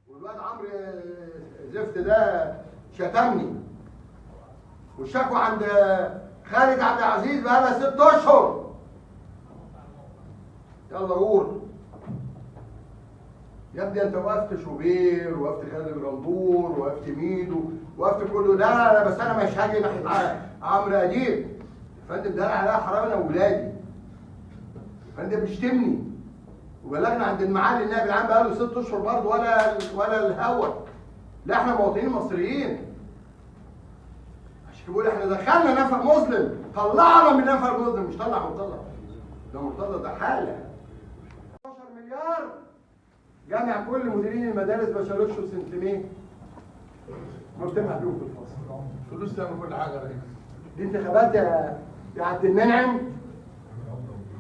والواد عمرو زفت ده شتمني، والشكوى عند خالد عبد العزيز بقالها 6 اشهر. يلا غور يا ابني، انت وقفت شوبير، وقفت خالد الغندور، وقفت ميدو، وقفت كله. لا لا بس انا مش هاجي ناحية عمرو اديب. يا فندم ده انا عليها حرام، انا وولادي. يا فندم بيشتمني، وبلغنا عند المعالي النائب العام بقاله 6 اشهر برضه، ولا الهوا. لا احنا مواطنين مصريين. عشان كده بقول احنا دخلنا نفق مظلم، طلعنا من نفق مظلم، مش طلع مرتضى. ده مرتضى ده حاله. 12 مليار جامع كل مديرين المدارس بشالوش وسنتميه مجتمع بيهم في الفصل. فلوس تعمل كل حاجة يا ريس. دي انتخابات يا عبد المنعم،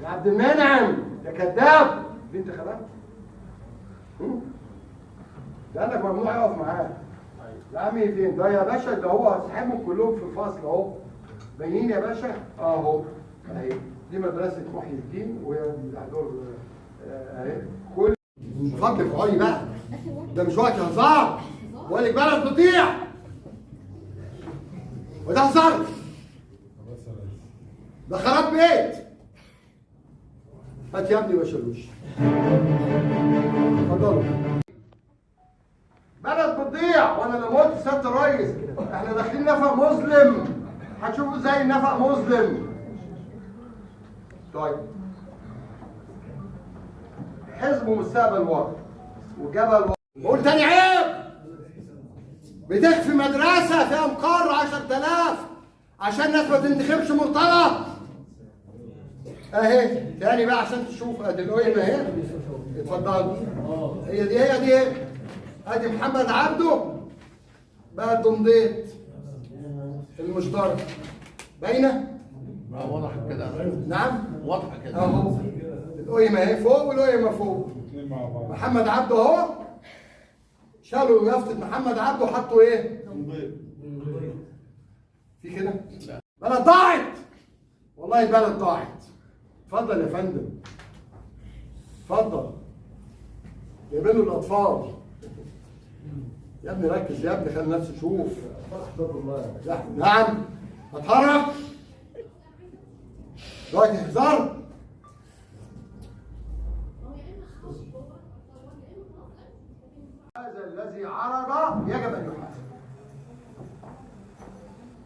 يا عبد المنعم يا كذاب، دي انتخابات؟ ده قال لك ممنوع يقف معاه. يا عمي فين ده يا باشا؟ ده هو صاحبهم كلهم في الفصل اهو، باينين يا باشا اهو. اهي دي مدرسه محي الدين وهي دور اهي. كل فضل في عوني بقى، ده مش وقت هزار. بقول لك بلد بتضيع وده هزار، ده خراب بيت. هات يا ابني بشلوش، اتفضلوا. بلد بتضيع، وانا لما قلت سيادة الريس احنا داخلين نفق مظلم، هتشوفوا ازاي النفق مظلم. طيب حزب مستقبل ورا وجبل ورا. بقول تاني عيب، بتخفي مدرسه فيها مقر 10,000 عشان الناس ما تنتخبش مرتضى. اهي تاني بقى عشان تشوف، ادي القيمة اهي، اتفضلوا. هي دي هي دي، ادي محمد عبده بقى الدمضيط المشترك، باينة؟ واضحة كده. نعم واضحة كده اهو، القيمة اهي فوق والقيمة فوق. محمد عبده اهو، شالوا يافطة محمد عبده وحطوا ايه؟ في كده؟ بلد ضاعت، والله البلد ضاعت. اتفضل يا فندم، اتفضل. جايبين له الاطفال. يا ابني ركز يا ابني، خلي الناس تشوف. نعم اتحرك دلوقتي، هزار. هذا الذي عرض يجب ان يحاسب.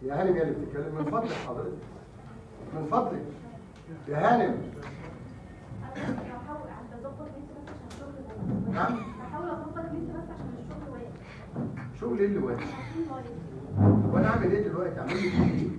يا هانم يا اللي بتتكلم، من فضلك حضرتك، من فضلك يا هانم. نعم بحاول اظبط نفسي بس عشان الشغل واقف. شغل ايه اللي واقف؟ وانا اعمل ايه دلوقتي؟ اعمل ايه؟